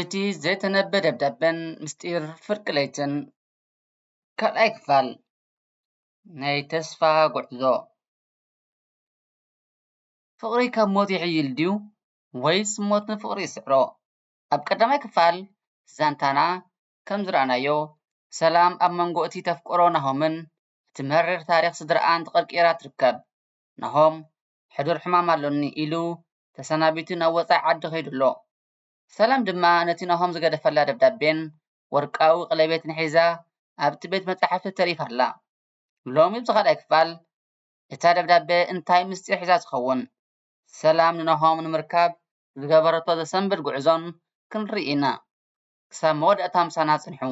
እቲ ዘይተነበ ደብዳበን ምስጢር ፍርቂ ለይትን፣ ካልኣይ ክፋል። ናይ ተስፋ ጉዕዞ። ፍቕሪ ካብ ሞት ይሕይል ድዩ? ወይስ ሞት ንፍቕሪ ይስዕሮ? ኣብ ቀዳማይ ክፋል ዛንታና ከም ዝረኣናዮ፣ ሰላም ኣብ መንጎ እቲ ተፍቅሮ ናሆምን እቲ መሪር ታሪኽ ስድራኣን ተቐርቂራ ትርከብ። ናሆም፣ ሕዱር ሕማም ኣሎኒ ኢሉ ተሰናቢቱ ናብ ወጻኢ ዓዲ ከይዱ ኣሎ። ሰላም ድማ ነቲ ናሆም ዝገደፈላ ደብዳቤን ወርቃዊ ቀለቤትን ሒዛ ኣብቲ ቤት መጻሕፍቲ ተሪፋ ኣላ። ሎሚ ኣብዚ ካልኣይ ክፋል፣ እታ ደብዳቤ እንታይ ምስጢር ሒዛ ትኸውን? ሰላም ንናሆም ንምርካብ ዝገበረቶ ዘሰንብድ ጉዕዞን ክንርኢ ኢና። ክሳብ መወዳእታ ምሳና ጽንሑ።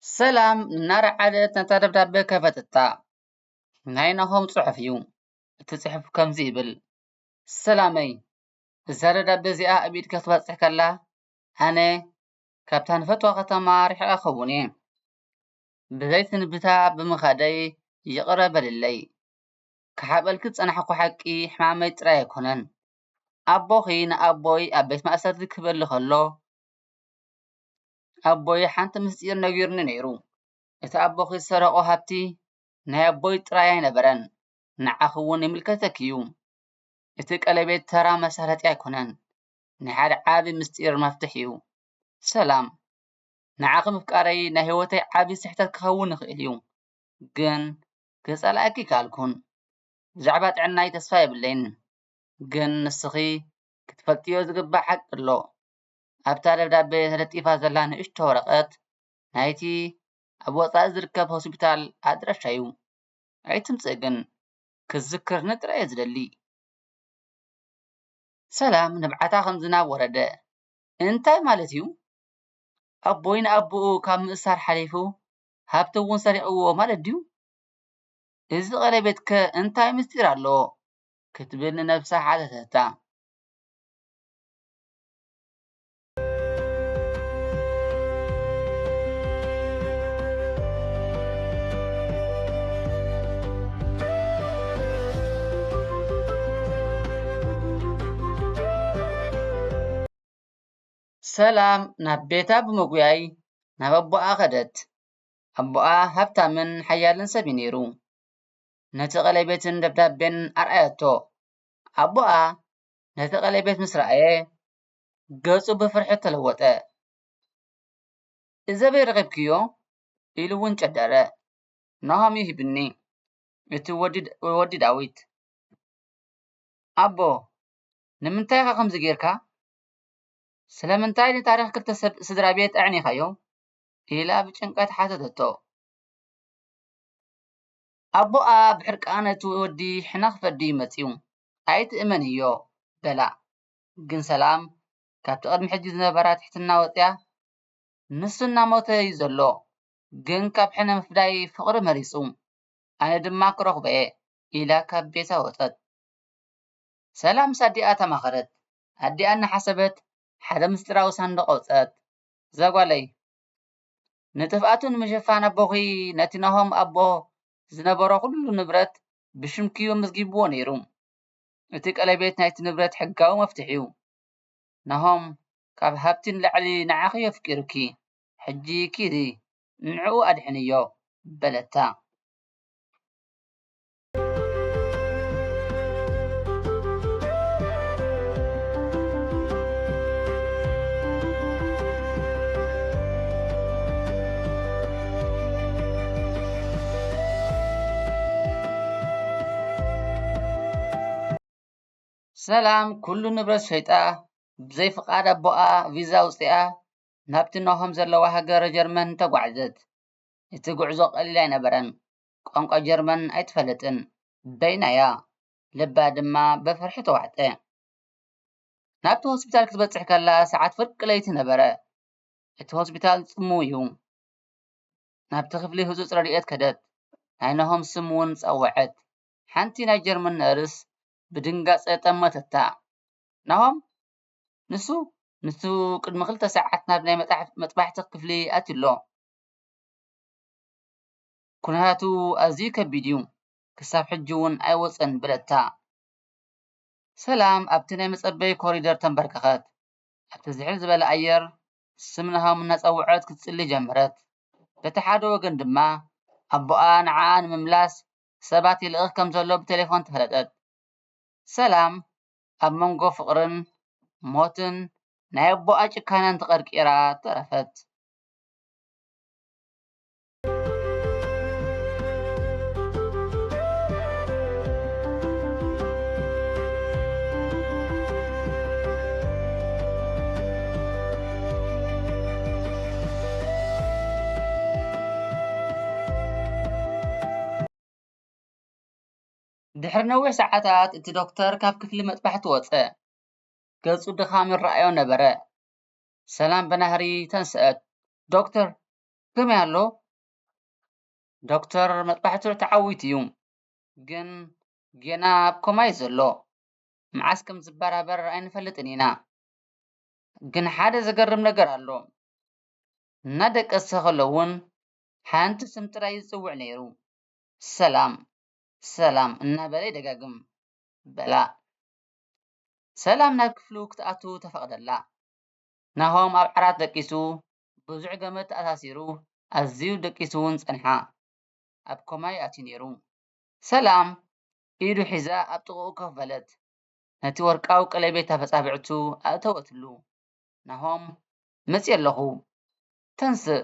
ሰላም እናረዓደት ነታ ደብዳበ ከፈተታ። ናይ ናሆም ጽሑፍ እዩ። እቲ ጽሑፍ ከምዚ ይብል፣ ሰላመይ፣ እዛ ደብዳበ እዚኣ ኣብ ኢድካ ክትበጽሕ ከላ፣ ኣነ ካብታ ንፈትዋ ከተማ ርሒቐ ክኸውን እየ። ብዘይ ስንብታ ብምኻደይ ይቕረ በልለይ። ክሓበልኪ ዝጸናሕኩ ሓቂ ሕማመይ ጥራይ ኣይኮነን። ኣቦኺ ንኣቦይ ኣብ ቤት ማእሰርቲ ክህበሊ ከሎ፣ ኣቦይ ሓንቲ ምስጢር ነጊሩኒ ነይሩ። እቲ ኣቦኺ ዝሰረቖ ሃብቲ ናይ ኣቦይ ጥራይ ኣይነበረን፣ ንዓኺ እውን ይምልከተኪ እዩ። እቲ ቀለቤት ተራ መሳለጥያ ኣይኮነን፣ ናይ ሓደ ዓቢ ምስጢር መፍትሕ እዩ። ሰላም፣ ንዓኺ ምፍቃረይ ናይ ህይወተይ ዓቢ ስሕተት ክኸውን ይኽእል እዩ፣ ግን ክጸልኣኪ ኣይከኣልኩን። ብዛዕባ ጥዕናይ ተስፋ የብለይን፣ ግን ንስኺ ክትፈልጥዮ ዝግባእ ሓቂ ኣሎ። ኣብታ ደብዳበ ተለጢፋ ዘላ ንእሽቶ ወረቐት ናይቲ ኣብ ወጻኢ ዝርከብ ሆስፒታል ኣድራሻ እዩ። ኣይትምጽእ ግን፣ ክዝክርኒ ጥራይ እየ ዝደሊ። ሰላም ንብዓታ ከም ዝናብ ወረደ። እንታይ ማለት እዩ? ኣቦይ ንኣቦኡ ካብ ምእሳር ሓሊፉ ሃብቲ እውን ሰሪቕዎ ማለት ድዩ? እዚ ቀለቤትከ እንታይ ምስጢር ኣለዎ? ክትብል ንነብሳ ሓተተታ። ሰላም ናብ ቤታ ብምጉያይ ናብ ኣቦኣ ከደት። ኣቦኣ ሃብታምን ሓያልን ሰብ እዩ ነይሩ። ነቲ ቀለቤትን ደብዳቤን ኣርኣየቶ። ኣቦኣ ነቲ ቀለቤት ምስ ረኣየ፣ ገጹ ብፍርሒ ተለወጠ። "እዚ ኣበይ ረኺብክዮ?" ኢሉ እውን ጨደረ። "ናሆም እዩ ሂብኒ፣ እቲ ወዲ፣ ወዲ ዳዊት።" "ኣቦ፣ ንምንታይ ኢኻ ከምዚ ጌርካ? ስለምንታይ ንታሪኽ ክልተ ሰብ ስድራ ቤት ኣዕኒኻዮ?" ኢላ ብጭንቀት ሓተተቶ። ኣቦኣ ብሕርቃን እቲ ወዲ ሕነ ክፈዲ መጺኡ። "ኣይትእመንዮ" በላ። ግን ሰላም ካብቲ ቅድሚ ሕጂ ዝነበራ ትሕትና ወጺኣ፣ "ንሱ እናሞተ እዩ ዘሎ፣ ግን ካብ ሕነ ምፍዳይ ፍቕሪ መሪጹ፣ ኣነ ድማ ክረኽቦ እየ" ኢላ ካብ ቤታ ወጸት። ሰላም ምስ ኣዲኣ ተማኸረት። ኣዲኣ እናሓሰበት ሓደ ምስጢራዊ ሳንዱቕ ኣውጸት። "እዛ ጓለይ፣ ንጥፍኣቱ ንምሽፋን ኣቦኺ ነቲ ናሆም ኣቦ ዝነበሮ ኩሉ ንብረት ብሽምኪ መዝጊብዎ ነይሩ። እቲ ቀለቤት ናይቲ ንብረት ሕጋዊ መፍትሕ እዩ። ናሆም ካብ ሃብቲ ንላዕሊ ንዓኺ የፍቂሩኪ። ሕጂ ኪዲ ንዕኡ ኣድሕንዮ" በለታ። ሰላም ኩሉ ንብረት ሸይጣ፣ ብዘይ ፍቓድ ኣቦኣ ቪዛ ኣውጺኣ፣ ናብቲ ናሆም ዘለዋ ሃገር ጀርመን ተጓዕዘት። እቲ ጉዕዞ ቀሊል ኣይነበረን። ቋንቋ ጀርመን ኣይትፈልጥን፣ በይና እያ። ልባ ድማ ብፍርሒ ተዋሕጠ። ናብቲ ሆስፒታል ክትበጽሕ ከላ ሰዓት ፍርቂ ለይቲ ነበረ። እቲ ሆስፒታል ጽምው እዩ። ናብቲ ክፍሊ ህጹጽ ረድኤት ከደት። ናይ ናሆም ስም እውን ጸወዐት። ሓንቲ ናይ ጀርመን ነርስ ብድንጋጸ ጠመተታ። ናሆም? ንሱ? ንሱ ቅድሚ ክልተ ሰዓት ናብ ናይ መጣሕ-፣ መጥባሕቲ ክፍሊ ኣትዩ ኣሎ። ኩነታቱ ኣዝዩ ከቢድ እዩ። ክሳብ ሕጂ እውን ኣይወጸን በለታ። ሰላም ኣብቲ ናይ መጸበዪ ኮሪደር ተንበርከኸት። ኣብቲ ዝሕል ዝበለ ኣየር ስም ናሆም እናጸውዐት ክትጽሊ ጀመረት። በቲ ሓደ ወገን ድማ ኣቦኣ ንዓኣ ንምምላስ ሰባት ይልእኽ ከም ዘሎ ብቴሌፎን ተፈለጠት። ሰላም ኣብ መንጎ ፍቕርን ሞትን ናይ ኣቦኣ ጭካነን ተቐርቂራ ተረፈት። ድሕሪ ነዊሕ ሰዓታት እቲ ዶክተር ካብ ክፍሊ መጥባሕቲ ወጸ። ገጹ ድኻም ይረኣዮ ነበረ። ሰላም ብናህሪ ተንስአት። "ዶክተር፣ ከመይ ኣሎ?" "ዶክተር፣ መጥባሕቱ ተዓዊቱ እዩ፣ ግን ጌና ኣብ ኮማ እዩ ዘሎ። መዓስ ከም ዝበራበር ኣይንፈልጥን ኢና። ግን ሓደ ዘገርም ነገር ኣሎ። እናደቀሰ ከሎ እውን ሓንቲ ስም ጥራይ እዩ ዝጽውዕ ነይሩ። ሰላም፣ ሰላም እናበለ ይደጋግም" በላ። ሰላም ናብ ክፍሉ ክትኣቱ ተፈቕደላ። ናሆም ኣብ ዓራት ደቂሱ፣ ብዙሕ ገመድ ተኣሳሲሩ፣ ኣዝዩ ደቂሱ እውን ጸንሓ። ኣብ ኮማ እዩ ኣትዩ ነይሩ። ሰላም ኢዱ ሒዛ ኣብ ጥቕኡ ኮፍ በለት። ነቲ ወርቃዊ ቀለቤት ኣብ ኣጻብዕቱ ኣእተወትሉ። ናሆም፣ "መጺኤ ኣለኹ። ተንስእ፣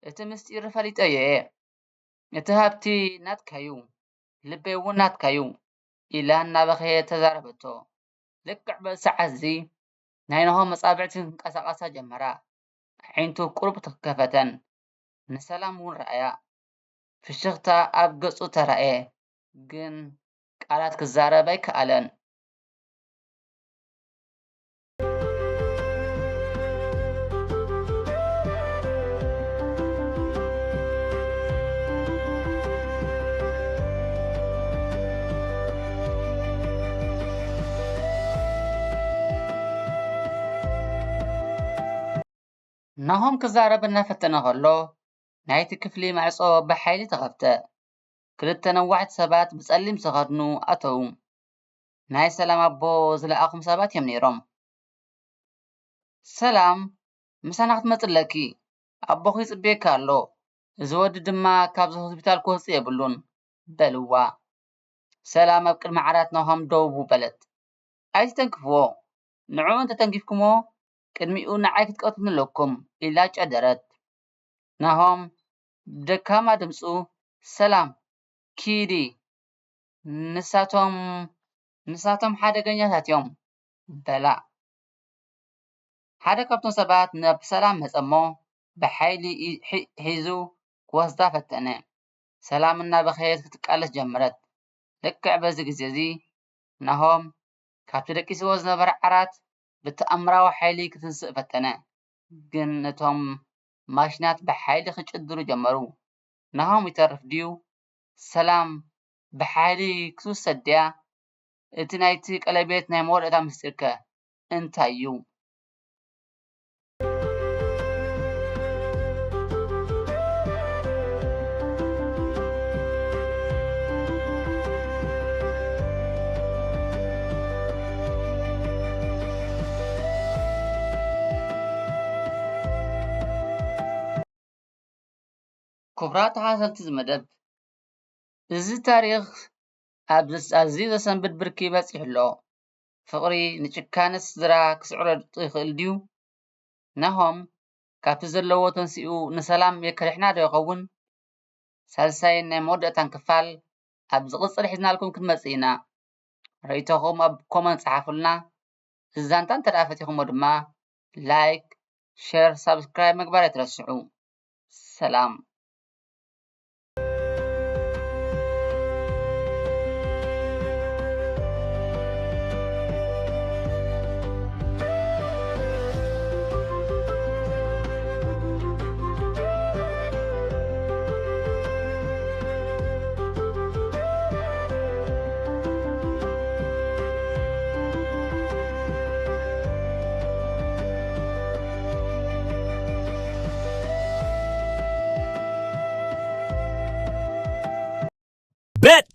እቲ ምስጢር ፈሊጠዮ እየ። እቲ ሃብቲ ናትካ እዩ፣ ልበይ እውን ናትካ እዩ" ኢላ እናበኸየት ተዛረበቶ። ልክዕ በዚ ሰዓት እዚ ናይ ናሆም ኣጻብዕቲ ክንቀሳቐሳ ጀመራ። ኣዒንቱ ቁሩብ ተኸፈተን። ንሰላም እውን ረኣያ። ፍሽኽታ ኣብ ገጹ ተራእየ፣ ግን ቃላት ክዛረብ ኣይከኣለን። ናሆም ክዛረብ እናፈተነ ከሎ፣ ናይቲ ክፍሊ ማዕጾ ብሓይሊ ተኸፍተ። ክልተ ነዋሕቲ ሰባት ብጸሊም ዝተኸድኑ ኣተዉ። ናይ ሰላም ኣቦ ዝለኣኹም ሰባት እዮም ነይሮም። "ሰላም፣ ምሳና ክትመጺ ኣለኪ። ኣቦኺ ይጽበየካ ኣሎ። እዚ ወዲ ድማ ካብዚ ሆስፒታል ክወጽእ የብሉን" በልዋ። ሰላም ኣብ ቅድሚ ዓራት ናሆም ደው በለት። "ኣይትተንክፍዎ። ንዕኡ እንተተንኪፍኩሞ፣ ቅድሚኡ ንዓይ ክትቀትሉኒ ኣለኩም" ኢላ ጨደረት። ናሆም ብደካማ ድምጹ፣ "ሰላም፣ ኪዲ፣ ንሳቶም፣ ንሳቶም ሓደገኛታት እዮም" በላ። ሓደ ካብቶም ሰባት ናብ ሰላም መጸ እሞ ብሓይሊ ኢ-፣ ሒ-፣ ሒዙ ክወስዳ ፈተነ። ሰላም እናበኸየት ክትቃለስ ጀመረት። ልክዕ በዚ ግዜ እዚ ናሆም ካብቲ ደቂስዎ ዝነበረ ዓራት ብተኣምራዊ ሓይሊ ክትንስእ ፈተነ፣ ግን ነቶም ማሽናት ብሓይሊ ክጭድሩ ጀመሩ። ናሆም ይተርፍ ድዩ? ሰላም ብሓይሊ ክትውሰድ ድያ? እቲ ናይቲ ቀለቤት ናይ መወዳእታ ምስጢርከ እንታይ እዩ? ክቡራት ተኸታተልቲ እዚ መደብ፣ እዚ ታሪኽ ኣብ ዘስ-፣ ኣዝዩ ዘሰንብድ ብርኪ በጺሑ ኣሎ። ፍቕሪ ንጭካነ ስድራ ክስዕሮ ይኽእል ድዩ? ናሆም ካብቲ ዘለዎ ተንሲኡ ንሰላም የከርሕና ዶ ይኸውን? ሳልሳይን ናይ መወዳእታን ክፋል ኣብ ዝቕጽል ሒዝናልኩም ክንመጽእ ኢና። ርእይቶኹም ኣብ ኮመንት ጸሓፉልና። እዚ ዛንታ እንተ ደኣ ፈቲኹሞ ድማ ላይክ፣ ሸር፣ ሳብስክራይብ ምግባር ኣይትረስዑ። ሰላም።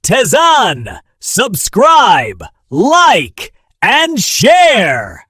Tezan. Subscribe, like, and share.